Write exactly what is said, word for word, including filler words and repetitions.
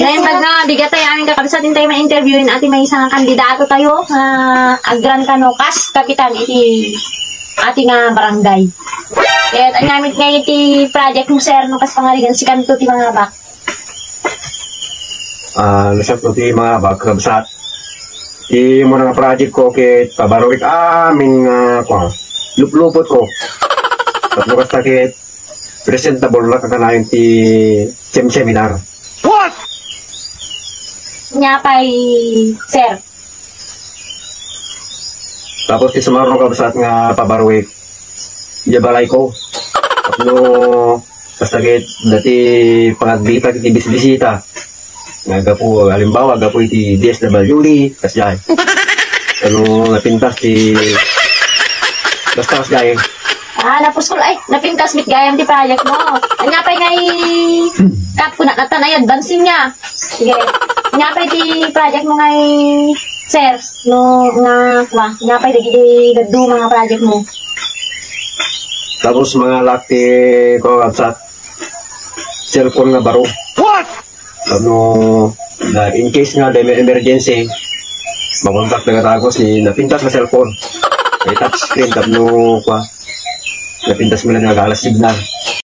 Naimbag nga bigat tayo amin kakabsat, intay ma-interview in ati maysa nga kandidato tayo nga agran kano kas kapitan iti ati nga barangay. Kaya anya met nga iti project mo, sir, no kas pangarigan sikanto ti mangabak. Ah, nasakto ti mangabak, kabsat. Ti muna nga project ko ket pabaruek amin nga, kua, luplupot ko. Tapno kasta ket presentable la kakanayon ti sem-, seminar. Nya pay, sir. Tapos ti sumarno, kabsat, nga pabaruek, iya balay ko. Tapno kasta ket dati pangagbitak iti bisbisita. Nga gapu, halimbawa, gapu iti D S W D, kasjay. Ano, napintas ti, basta kasjay. Ah, napuskol, ay, napintas met gayam ti project mo. Anya pay nga i-, kap ko na katan ay advance niya. Sige. Anya pay ti project mo nga i-, sir, no, nga, wa, anya pay dagiti daduma nga project mo. Tapos mangalak ti, kua, kabsat, cellphone nga baro. Tapno, na, in case nga, dahil may emergency, makontak na katagos ni napintas nga cellphone. May touch screen, tapno, kua, napintas mo lang nga galas signal.